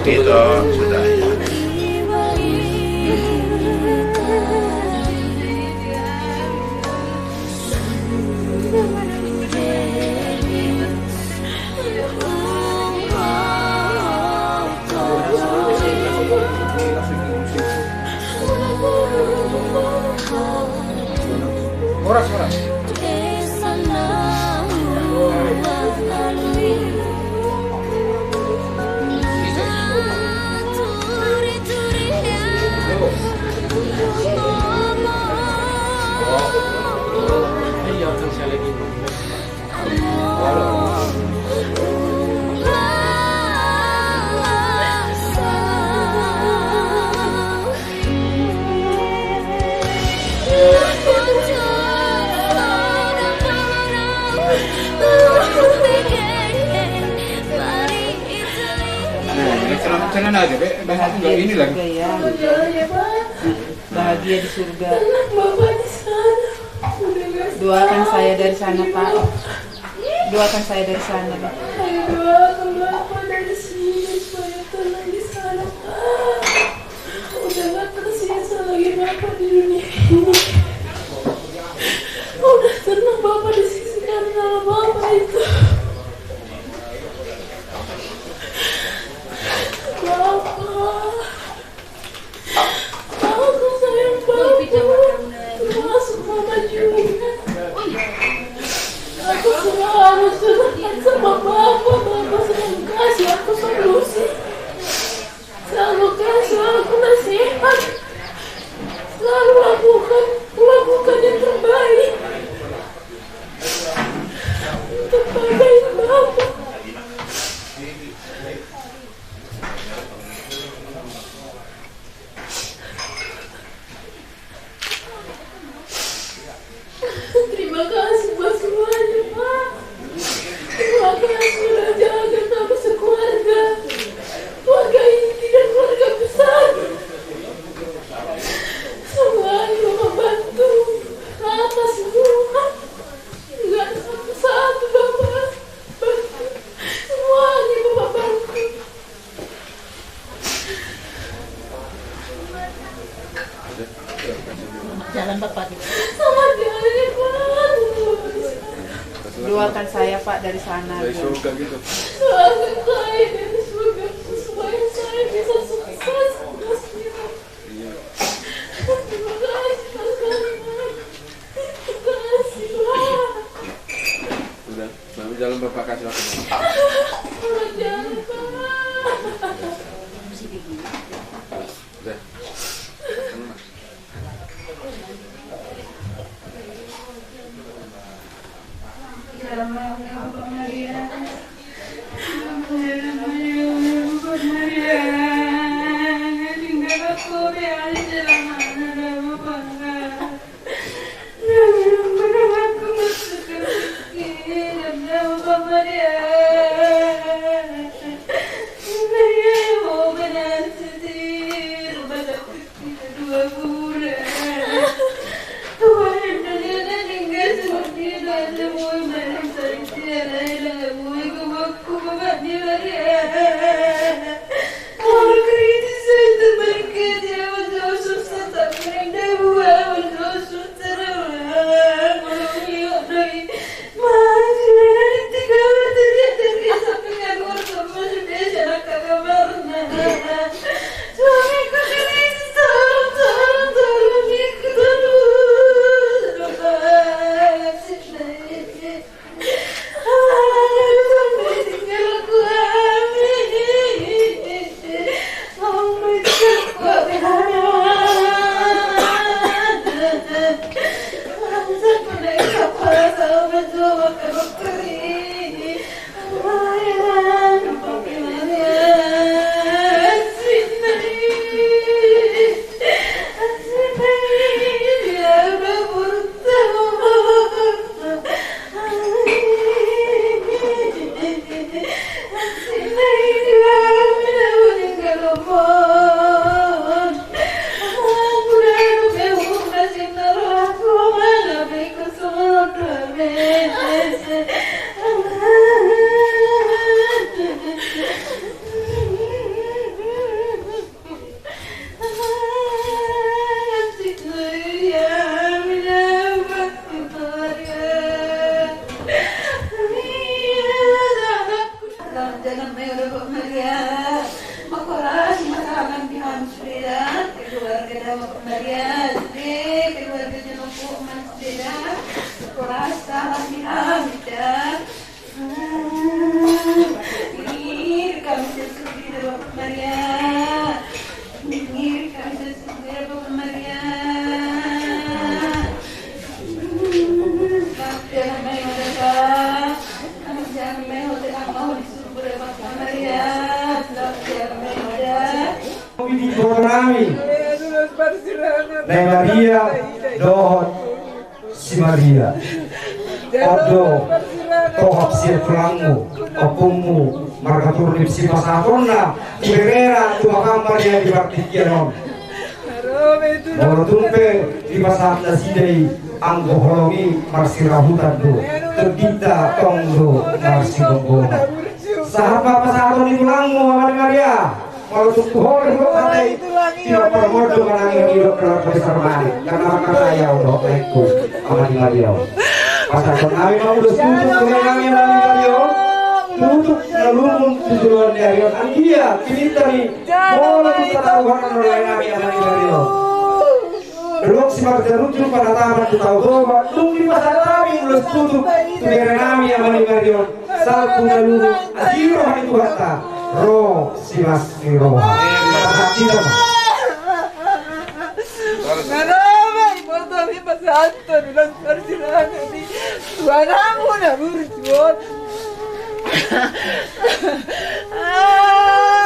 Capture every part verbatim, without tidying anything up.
Itu sudah. Horas, horas. Nah, ini celana, celana aja, Be. Bahagia di surga, ya. Bahagia di surga. Doakan saya dari sana, Pak. Doakan saya dari sana, Pak. Ayo doakan Bapak dari sini supaya tenang di sana, Pak. Udah nggak tersisa lagi Bapak di dunia ini. Udah tenang Bapak di sisi kanan Bapak itu. Bapak. Aku sayang Bapak. Termasuk Mama juga. Aku selalu curhat sama Bapak. Bapak selalu kasih aku solusi. Selalu kasih aku nasihat. Selalu lakukan, lakukan yang terbaik. Terbaik Bapak. Terima kasih buat semuanya, Pak. Terima kasih sudah jaga kami sekeluarga. Keluarga inti dan keluarga besar. Semuanya Bapak bantu. Rata semua. Enggak ada satu-satu Bapak bantu. Semuanya Bapak bantu. Jalan Bapak. Doakan saya, Pak, dari sana. Dari surga gitu. Doakan saya dari surga supaya saya bisa sukses. Iya. Terima kasih, Pak. Terima kasih, Pak. Udah, jalan Bapak kasih waktu. Udah, jalan, Pak. Udah. Dohot si Maria. On do tohap sian tulangmu, ompungmu, marga Turnip sipasahatanna tu berena tu Maria di partingkian on. Molo tung pe dipasahat nasida i, anggo holong i marsirahutan do. Tondinta tong do marsigomgoman. Sahat ma pasahaton ni tulangmu, Ama ni Maria. Molo tung tu ho do hata i, tinomparmon do manang i, didok keluarga besar Manik. Karena mangkatai au dohot laengku, Ama ni Maria. Pasahaton nami ma ulos tutu tu lae nami, Ama ni Maria. Tutu na lungun tu joloan ni ari on. Anggia pinta ni molo tung tataruhon on lae nami, Ama ni Maria. Dolok simarjarujur panatapan tu Tao Toba, dung dipasahat nami ulos tutu tu bere nami, Ama ni Maria. Salpu na lungun, asi roha ni Tuhanta, ro silas ni roha. Pasahat hita ma. Marame, iboto mi pasahaton ulos parsirangkap i tu anakmu na burju on.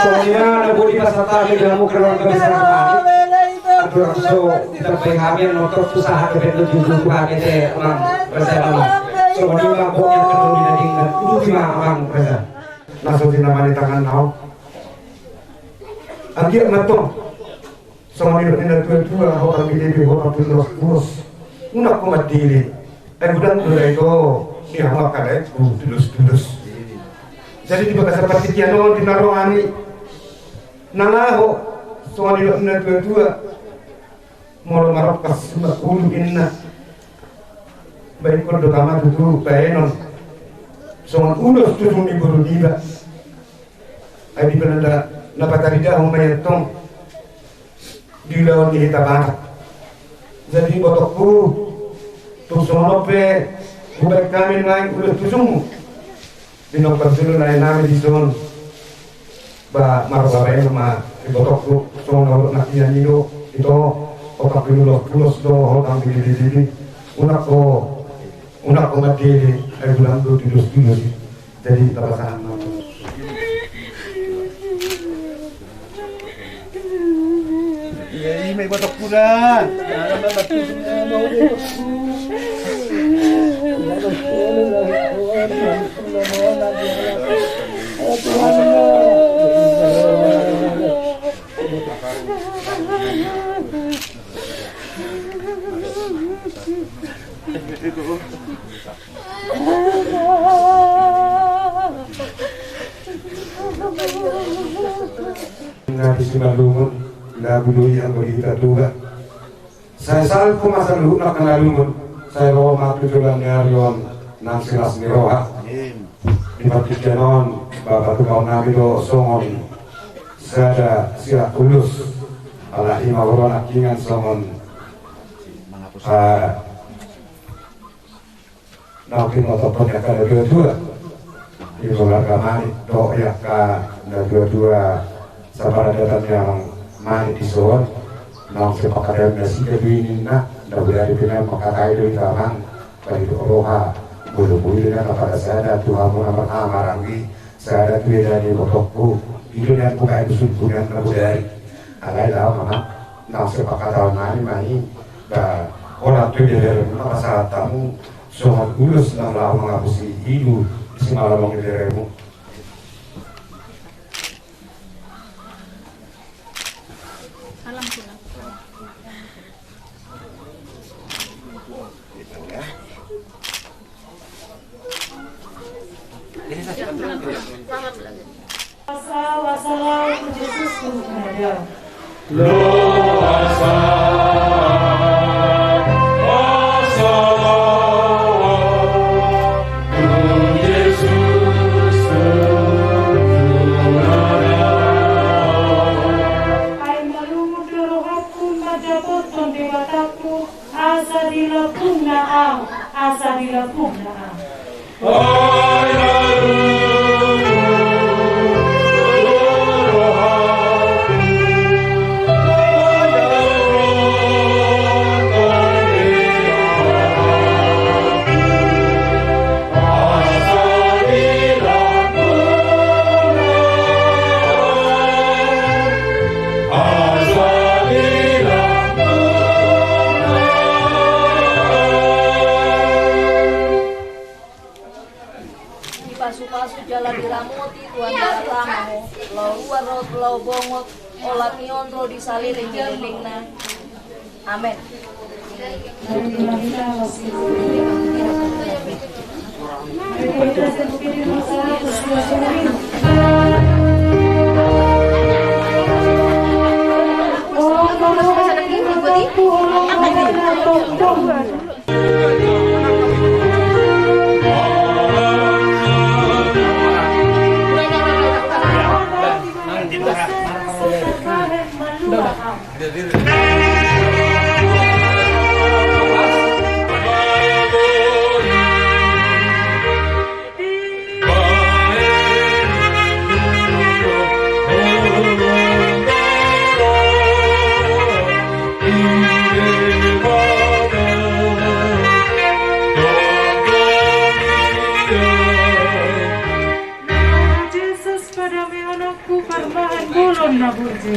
Songon i ma na boi pasahat hami di hamu keluarga besar Manik. Andorang so ditambai hami, nonton tu sahat kepen tu tujuh hami te, Amang Raja. Songon i ma boi angka doli na denggan. Uduti ma, Amang Raja. Na so tinama ni tangan nau. Anggiat ma tong. Songon i do na tua-tua, hotang bilebi, hotang pindos-pindos. Unang ho mandele. Ai godang do da ito ni hamu angka laengku, tudos-tudos. Jadi di bagasan partingkian on di na ro hami, na laho, songon i do na tua-tua. Molo marongkos ma ulu inna, baen ingkon do tama tutu baenon. Songon ulos tutu ni boru niba. Ai di pe na pataridahu ma i antong di ulaon ni hita Batak. Jadi ibotongku, tung songon on pe hubaen hami nuaeng ulos tutu. Di nomor jolo lae nami dison. Ba marbabaen ma ibotongku, songon na hudok nangkiningan i do ito, hotang pinulos-pulos do, hotang bibi-bibi. Unang ho, unang ho mandele, ai godang do tudos-tudos i. Jadi tapasahat ma. Ia, ima ibotongku da. Na di simalungun na bului anggo di hita Toba. Sai salpu ma saluhutna angka na lungun, sai ro ma tu joloan ni ari on nang silas ni roha. Di partingkian on, ba patupahon nami do songon sada siak ulos, ala i ma huroha nangkiningan songon, ah, naung pinotophon ni angka na tua-tua. Di keluarga Manik dohot angka na tua-tua saparadatan ni Amang Manik dison. Naung sepakatan nasida do i ninna, na bodari pe na mangkatai do i, Amang. Ba didok roha, molo boi do na pada sada tu hamu na marhaha maranggi, sada tu eda ni ibotongku. I do na hubaen usulku na bodari. Alai laho ma, Amang, naung sepakatan nami ma i. Ba holan tu ibeberem na pasahat hamu songon ulos na laho mangapusi ilu di simalolong ni beremu. Asa, asa laho tu Jesus tu nada. Lo asa, asa laho tu Jesus tu nada. Ai malungun do rohangku mandapothon Debatangku. Asa dilambungna ahu, asa dilambungna ahu. Ramoti Tuhan Debata ma ho, laho ruar dohot laho bongot, olat ni on ro di saleleng ni lelengna. Amen. Jesus, padamehononku, parmahan bolon na burju.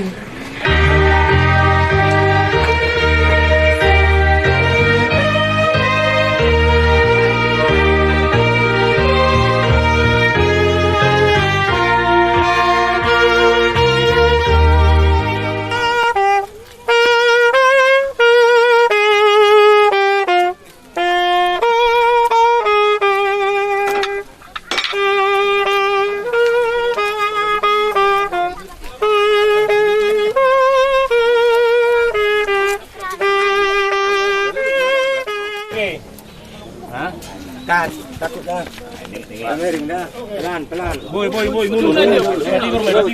Hah? Cut, takut dah. Miring dah. Pelan, pelan. Boy, boy, boy, mundur, mundur.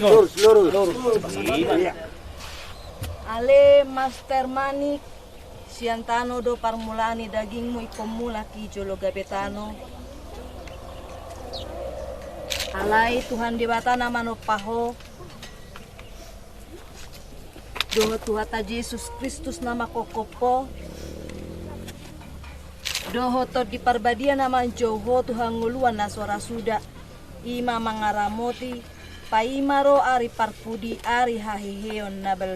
Lurus, lurus, lurus. Iya. Ale Master Manik, sian tano do parmulaan ni dagingmu ingkon mulak i jolo gabe tano. Alai Tuhan Debata na manompa ho, dohot Tuhanta Jesus Kristus na mangkophop ho, dohot Tondi Parbadia na manjou ho tu hangoluan na so ra suda, i ma mangaramoti, paima ro ari parpudi, ari haheheon na